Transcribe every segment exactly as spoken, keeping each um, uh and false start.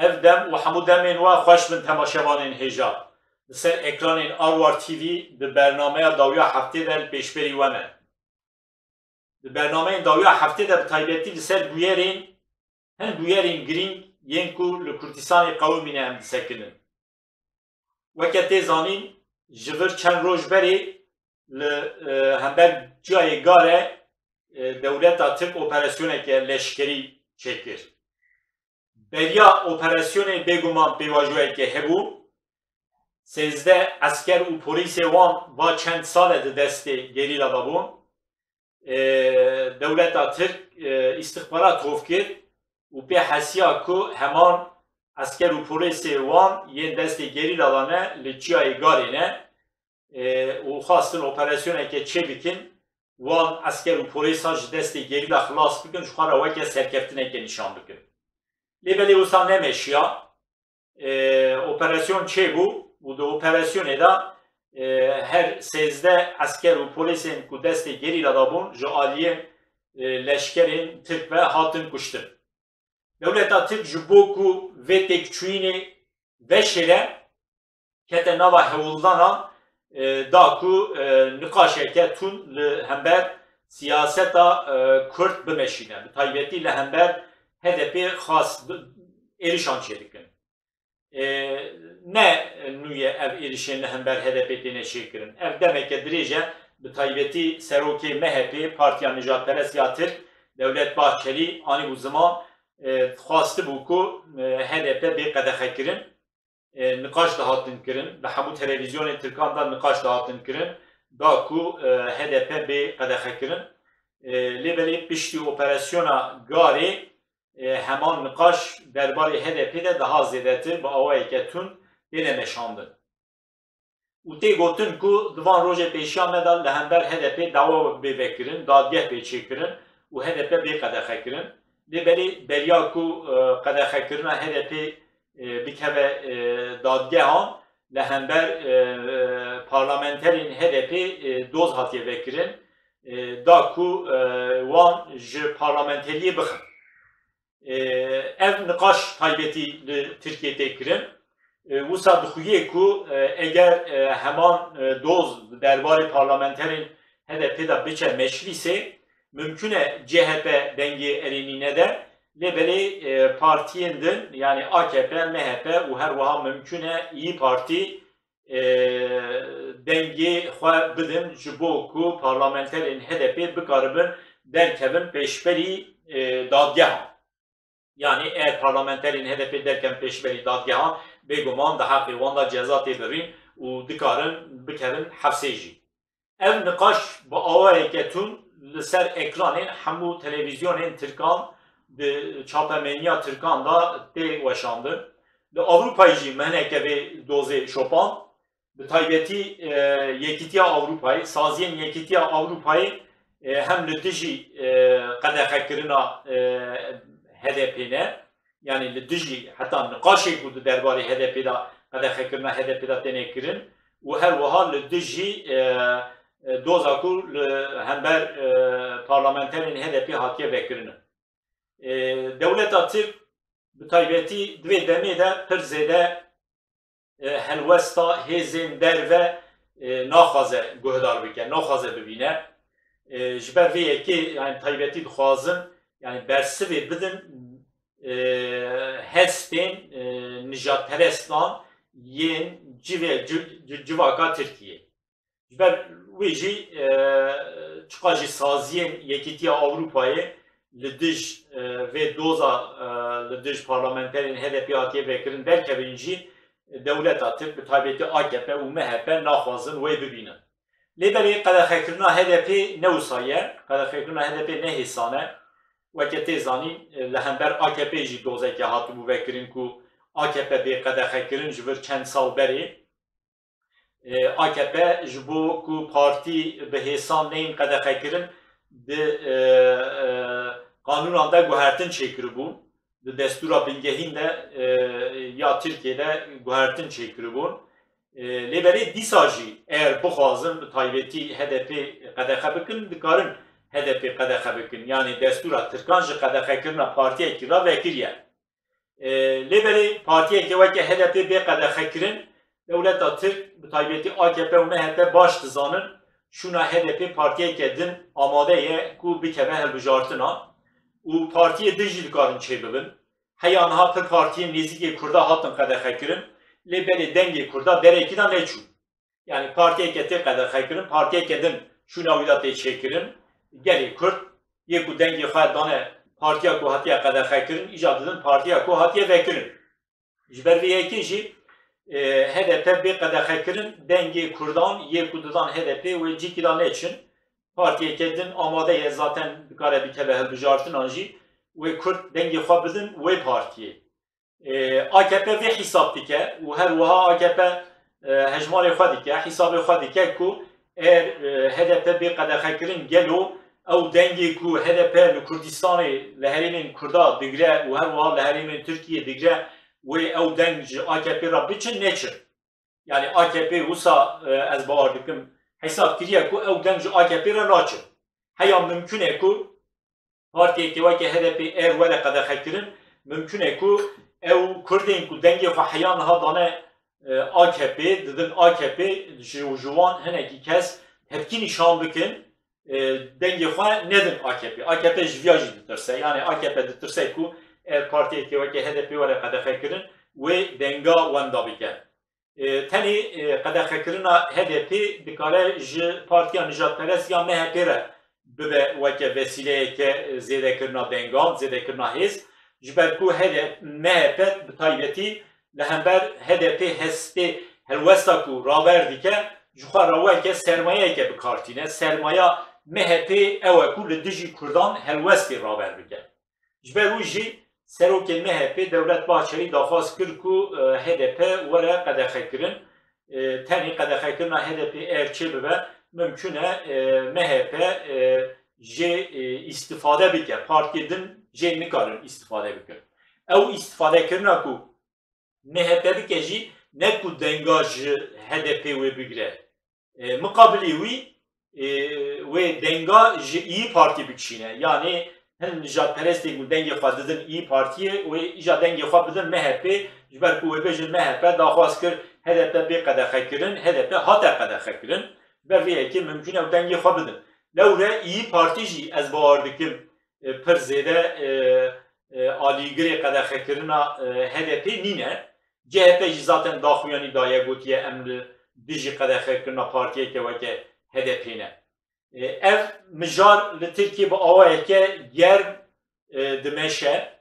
Ev dem û hemû demên we xweş bin temaşevanên hêja. Li ser ekranên Arwar T V di bernameya dawiya heftê de li pêşberî we me. Di bernameyên dawiya heftê de bi taybetî li ser bûyerên, hin bûyerên girîng yên ku li Kurdistanê qewimîne em disekinin. Weke tê zanîn, ji vir çend roj berê li, e, hember Çiyayê Gare, e, dewleta Tirk operasyoneke leşkerî çêkir. Beriya operasyonê bêguman pêvajoyeke hebû. Sêzdeh esker û polîsê wan va çend sal e di destê gerîla de bûn. E, dewleta Tirk, e, îstixbarat hov kir û pê hesiya ku heman esker û polîsê wan yên destê gerîla de ne, li Çiyayê Garê ne, e, û xwestin operasyoneke çê bikin, wan esker û polîsan ji destê gerîla xilas bikin, ji xwe re weke serkeftineke nîşan bikin. Lê belê wisa nemeşiya. E, operasyon çêbû û di operasyonê de, e, her sêzdeh esker û polîsên ku destê gerîla de bûn, ji aliyê, e, leşkerên Tirk ve hatin kuştin. Dewleta Tirk ji bo ku vê têkçûyînê veşêre, kete nava hewldanan, e, da ku, e, niqaşeke tund li hember siyaseta, e, Kurd bimeşîne. Bi taybetî li hember H D P xwest bi-, êrişan çêdikin. E, ne nû ye ev êrişên li hember H D P têne çêkirin. Ev demeke dirêj e, bi taybetî serokê M H P, Partiya Nijadperest ya Tirk, Devlet Bahçelî anîbû ziman, e, xwestibû ku, e, H D P bê qedexekirin. E, niqaş dihatin kirin, li hemû televîzyonên Tirkan de niqaş dihatin kirin, da ku, e, H D P bê qedexekirin. E, lê belê piştî operasyona Garê, e, heman niqaş derbarê H D P de daha zêdetir bi awayeke tund têne meşandin. Û tê gotin ku di van rojê pêşiya me de li hember H D P dawa bê vekirin, dadgeh bê çêkirin û H D P bê qedexekirin. Lê belê beriya ku, e, qedexekirina H D P, e, bikeve, e, dadgehan, li hember, e, e, parlamenterên H D P, e, doz hatiye vekirin, e, da ku, e, wan ji parlamenteriyê bixin. E, ev niqaş taybetî li Tirkiyê tê kirin. E, wisa dixuye ku, e, eger, e, heman, e, doz derbarê parlamenterên H D P de biçe meclîsê, mimkun e C H P dengê erênî nede, lê belê, e, partiyên din, yanî A K P, M H P û her wiha mimkun e İYİ Parti, e, dengê xwe bidin ji bo ku parlamenterên H D P bikaribin derkevin pêşberî, e, dadgehan. Yanî eger parlamenterên H D P derkevin pêşberî dadgehan, bêguman di heqê wan de ceza tê birîn û dikarin bikevin hefsê jî. Ev niqaş bi awayeke tund li ser ekranên hemû televîzyonên Tirkan di çapemeniya Tirkan de tê weşandin. Li Ewropayê jî mihneke vê dozê şopand. Bi taybetî, e, Yekîtiya Ewropayê, saziyên Yekîtiya Ewropayê, e, hem li dijî, e, qedexekirina, e, H D P ne, yanî li dijî heta niqaşê ku di derbarê H D P de qedexekirina H D P de têne kirin û her wiha li dijî, e, e, doza ku li hember, e, parlamenterên H D P hatiye vekirin. E, dewleta Tirk bi taybetî di vê demê de pir zêde, e, helwesta hêzên derve, e, naxwaze guhdar bike, naxwaze bibîne. E, ji ber vê yekê, yani taybetî dixwazin, yani bersivê bidin, e, hestên, e, nijadperestan yên civê, ci-, ci-, civaka Tirkiyê. Ji ber wê jî, e, çiqa jî saziyên Yekîtiya Ewropayê li dij, e, vê doza, e, li dij parlamenterên H D P hatiye vekirin derkevin jî, dewleta Tirk, bi taybetî A K P û M H P naxwazin wê bibînin. Lê belê qedexekirina H D P ne wisa ye, qedexekirina H D P ne hêsan e. Weke tê zanîn, e, li hember A K P jî dozeke hatibû vekirin ku A K P bê qedexekirin ji vir çend sal berê. E, A K P ji bo ku partî bi hêsan neyên qedexekirin, di, e, e, qanûnan de guhertin çêkiribûn, di destûra bingehîn de, e, ya Tirkiyê de guhertin çêkiribûn. E, lê belê dîsa jî eger bixwazin bi taybetî H D P qedexe bikin, dikarin H D P qedexe bikin. Yanî destûra Tirkan ji qedexekirina partiyekî re vekiriye. E, lê belê partiyeke weke H D P bê qedexekirin, dewleta Tirk, bi taybetî A K P û M H P baş dizanin, şûna H D P partiyeke din amade ye ku bikeve hilbijartina û partiyê din jî dikarin çêbibin. Heya niha pir partiyên nêzîkê Kurda hatin qedexekirin, lê belê dengê Kurda derekî de neçûn. Yani partiyeke tê qedexekirin, partiyeke din şûna wî de tê çêkirin. Gelê Kurd yê ku dengê xwe dane partiya ku hatiye qedexekirin, îca didin partiya ku hatiye vekirin. Ji ber vê yekê jî, e, H D P bê qedexekirin, dengê Kurdan yê ku didan H D P wê cîkî de neçin. Partiyeke din amade ye, zaten dikare bikeve hilbijartinan jî, wê Kurd dengê xwe bidin wê partiyê. E, A K P vê hesab dike û her wiha A K P, e, hejmarê xwe dike, hesabê xwe dike ku eğer, e, H D P bê qedexekirin, gelo ew dengê ku H D P li Kurdistanê, li herêmên Kurda digre û her wiha li herêmên Tirkiyê digre, wê ew deng ji A K P re biçin, neçin. Yani A K P wisa, e, ez bawer dikim, hesab kiriye ku ew deng ji A K P re naçin. Heya mimkun e ku partiyeke weke H D P eğer were qedexekirin, mimkun e ku ew Kurdên ku dengê xwe heya niha dane, e, A K P, didin A K P, ji, ji wan hinekî kes tepkî nîşan bikin, e, dengê xwe nedin A K P. A K P ji viya jî ditirse. Yani A K P ditirse ku ev partiyeke weke H D P were qedexekirin, wê denga wenda bike. E, tenê, e, qedexekirina H D P dikare ji partiya nijadperest ya M H P re bibe weke vesîleyeke, e, zêdekirina dengan, zêdekirina hêz. Ji ber ku H D P, M H P bi taybetî li hember H D P hestê helwesta ku raber dike, ji xwe re weke sermayeyeke bi kar tîne. Sermaya M H P ew e ku li dijî Kurdan helwestê raber bike. Ji ber wî jî serokê M H P Devlet Bahçelî daxwaz kir ku, e, H D P were qedexekirin. E, tenê qedexekirina H D P eger çêbibe, mimkun e, e, M H P, e, jê, e, îstifade bike. Partiyê din jê nikarin îstifade bikin. Ew îstifadekirina ku M H P bike jî ne ku denga ji H D P wê bigire. E, miqabilî wî, e, wê denga ji İYİ Partî bikişîne. Yanî hin nijadperestên ku dengê xwe didin İYİ Partiyê, wê îca dengê xwe bidin M H P, ji ber ku wê bêjin M H P daxwaz kir H D P bê qedexekirin, H D P hate qedexekirin. Ji ber vê yekê mimkun e ew dengê xwe bidin. Lewre İYİ Partî jî ez bawer dikim, e, pir zêde, e, e, alîgirê qedexekirina, e, H D P nîne. C H P jî zaten daxuyanî daye, gotiye em li dijî qedexekirina partiyeke weke H D P ne. E, ev mijar li Tirkiyê bi awayeke germ, e, dimeşe.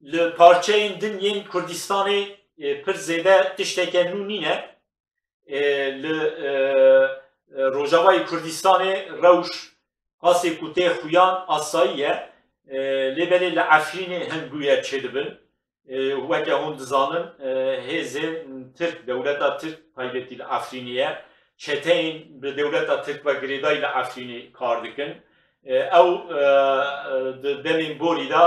Li parçeyên din yên Kurdistanê, e, pir zêde tişteke nû nîne. E, li, e, e, Rojavayê Kurdistanê rewş qasê ku tê xuyan asayî ye. E, lê belê li Efrînê hin bûyer çêdibin. E, weke hûn dizanin, e, hêzên Tirk, dewleta Tirk taybetî li Efrînê ye. Çeteyên bi dewleta Tirk ve girêdayî li Efrînê kar dikin. E, ew, e, e, di demên borî de,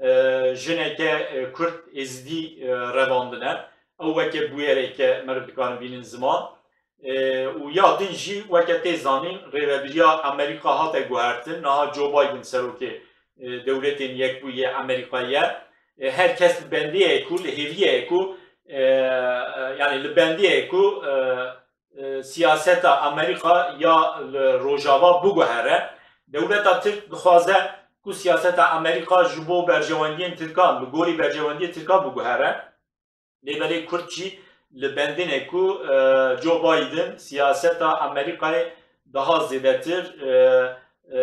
e, jineke, e, Kurd Êzidî, e, revandine. Ew weke bûyereke meriv dikarin bînin ziman. E, û ya din jî weke tê zanîn, rêvebiriya Amerîka hate guhertin. Niha Joe Biden serokê, e, Dewletên Yekbûyî yê Amerîkayê ye. E, her kes li bendê ye ku, li hêviyê ye ku, e, e, yani li bendê ye ku, e, e, siyaseta Amerîka ya li Rojava biguhere. Dewleta Tirk dixwaze ku siyaseta Amerîka ji bo berjewendiyên Tirkan, bi gorî berjewendiyê Tirkan biguhere. Lê belê Kurd jî li bendê ne ku, e, Joe Biden siyaseta Amerîkayê daha zêdetir, e, e,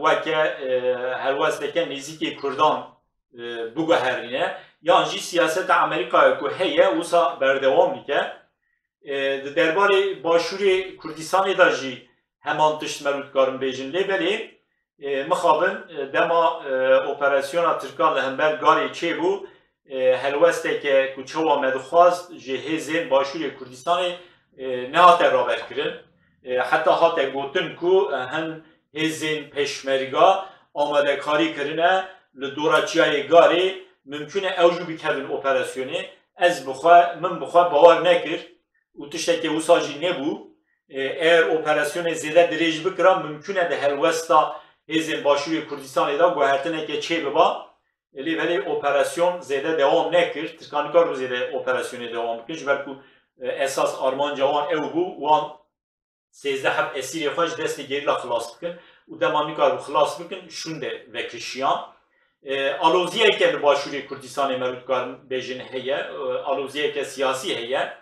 weke, e, helwesteke nêzîkê Kurdan, e, biguherîne, yan jî siyaseta Amerîkayê ku heye, wisa berdewam bike. E, di derbarê Başûrê Kurdistanê de jî heman tişt meriv dikarin bêjin. Lê belê, e, mixabin, e, dema, e, operasyona Tirkan li hember Garê çêbû, e, helwesteke ku çawa me dixwast ji hêzên Başûrê Kurdistanê, e, nehate raberkirin. E, heta hate gotin ku, e, hin hêzên Peşmerga amadekarî kirine li dora Çiyayê Garê, mimkun e ew jî bikevin operasyonê. Ez bi xwe, min bi xwe bawer nekir û tiştekê wisa jî nebû. E, eger operasyonê zêde dirêj bikira, mimkun e di helwesta hêzên Başûrê Kurdistanê de guhertineke çêbiba. Lê belê operasyon zêde dewam nekir. Tirkan nikaribû zêde operasyonê dewam bikin. Ji ber ku, e, esas armanca wan ew bû, wan sêzdeh heb esîrê xwe ji destê gerîla xilas bikin û dema nikaribû xilas bikin, şûnde vekişiyan. E, aloziyeke li Başûrê Kurdistanê me dikarin bêjin heye, e, aloziyeke siyasî heye.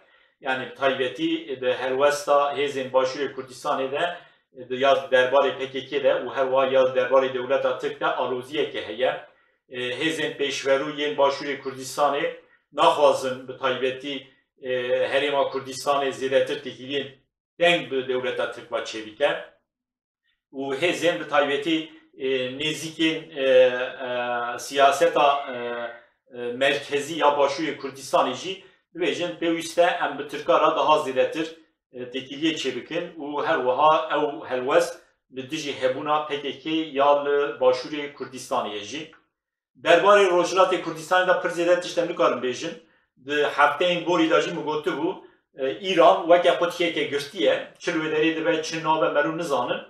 Yanî bi taybetî di helwesta hêzên Başûrê Kurdistanê de, e, di ya derbarê P K K de û her wiha ya derbarê dewleta Tirk de aloziyeke heye. E, hêzên pêşverû yên Başûrê Kurdistanê naxwazin bi taybetî, e, herêma Kurdistanê zêdetir têkiliyên deng bi dewleta Tirk ve çêbike û hêzên bi taybetî, e, nêzîkên, e, e, siyaseta, e, e, merkezî ya Başûrê Kurdistanê jî dibêjin pêwîst e em bi Tirka re daha zêdetir, e, têkiliyê çêbikin û her wiha ew helwest li dijî hebûna P K K ya li Başûrê Kurdistanê ye jî. Derbarê Rojhilatê Kurdistanê de pir zêde tişt em nikarin bêjin. Di hefteyên borî de jî min gotibû, e, Îran weke qutikeke girtî ye. Çi li wê derê dibe, çi nabe, merû nizanin.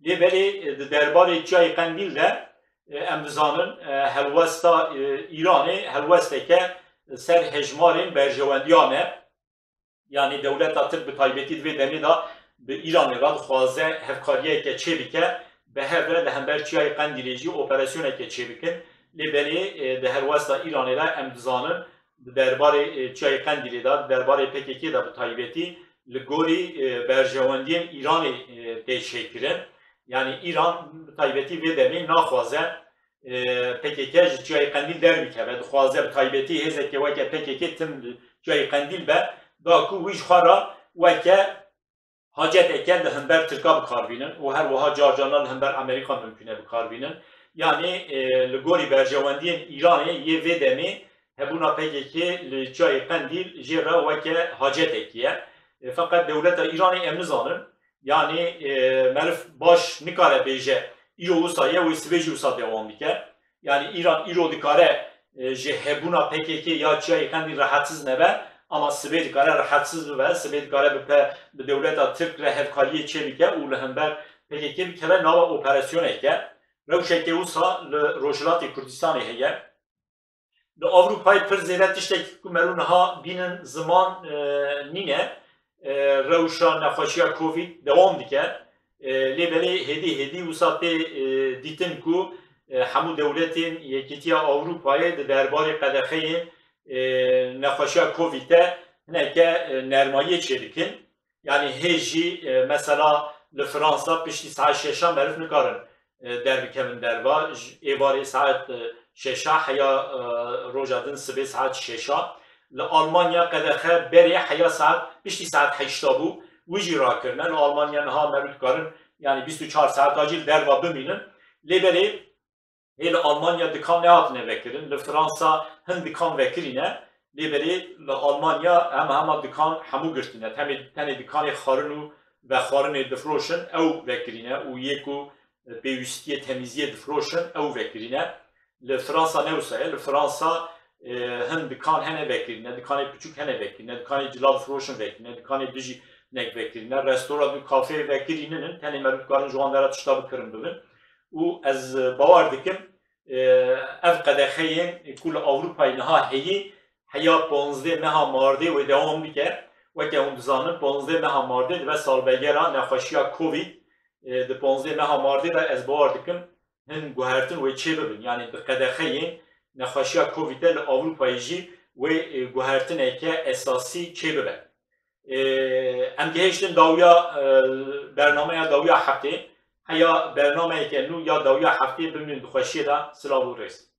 Lê belê, e, di derbarê Çiyayê Qendîl de, e, em dizanin, e, helwesta, e, Îranê helwesteke ser hejmarên berjewendiyan e. Yanî dewleta Tirk bi taybetî di vê demê de bi Îranê re dixwaze hevkariyeke çêbike, bi hev re li hember Çiyayê Qendîlê jî operasyoneke çêbikin. Lê belê, e, di helwesta Îranê de em dizanin, di derbarê, e, Çiyayê Qendîlê de, di derbarê P K K de bi taybetî li gorî, e, berjewendiyên Îranê, e, tê çêkirin. Yanî Îran bi taybetî vê demê naxwaze e, P K K ji Çiyayê Qendîl derbikeve. Dixwaze bi taybetî hêzeke weke P K K tim li Çiyayê Qendîl be, da ku wî ji xwe re weke haceteke li hember Tirka bi kar bînin û her wiha car caran li hember Amerîka mimkûn e bi kar bînin. Yanî, e, li gorî berjewendiyên Îranê yê vê demê hebûna P K K li Çiyayê Qendîl jê re weke hacetekî ye. E, feqet dewleta Îranê em nizanin, Yanî, e, meriv baş nikare bêje, îro wisa ye, wê sibê jî wisa dewam bike. Yanî Îran îro dikare, e, ji hebûna P K K ya Çiyayê Qendîl rehetsiz nebe, ama sibê dikare rehetsiz bibe, sibê dikare bi pe-, bi dewleta Tirk re hevkariyê çêbike û li hember P K K bikeve nava operasyoneke. Rewşeke wisa li Rojhilatê Kurdistanê heye. Li Ewropayê pir zêde tiştekî ku merû niha bînin ziman, e, nîne. E, rewşa nexweşiya Covid dewam dike. E, lê belê hêdî hêdî wisa tê, e, dîtin ku, e, hemû dewletên Yekîtiya Ewropayê di derbarê qedexeyên, e, nexweşiya Covid de hineke, e, nermayiyê çêdikin. Yanî hê jî, e, mesela li Fransa piştî saet şeşa meriv nikarin, e, derbikevin derva. Ji êvarê saet, e, şeşa heya, e, roja din sibê saet şeşa. Li Almanya qedexe berê heya saet, piştî saet heşta bû. Wî jî rakirine. Li Almanya niha meriv dikarin, yanî bîst û çar saeta jî li derva bimînin. Lê belê Hê li Almanya dikan nehatine vekirin. Li Fransa hin dikan vekirîne. Lê belê li Almanya hema hema dikan hemû girtine. Tenê, tenê dikanê xwarin û vexwarinê difroşin, ew vekirîne û yê ku pêwîstiyê temîziyê difroşin, ew vekirîne. Li Fransa ne wisa ye. Li Fransa, e, hin dikan hene vekirîne, dikanê piçûk hene vekirîne, dikanê cila difroşin vekirîne, dikanê dijî nek vekirîne, restoran û kafê vekirînin in, tenê meriv dikarin ji wan dera tişta bikirin bibin. Û ez bawer dikim, e, ev qedexeyên ku li Ewropayê niha heyî, heya panzdeh meha mardê wê dewam bike. Weke hûn dizanin, panzdeh meha mardê dibe salvegera nexweşiya Covid. E, di panzdeh meha mardê de ez bawer dikim hin guhertin wê çê bibin. Yanî di qedexeyên nexweşiya Covid de li Ewropayê jî wê, e, guhertineke esasî çê bibe. E, em gihiştin dawiya, e, bernameya dawiya heftê. Heya bernameyeke nû ya dawiya heftê bimînin di xweşiyê de. Silav û rêz.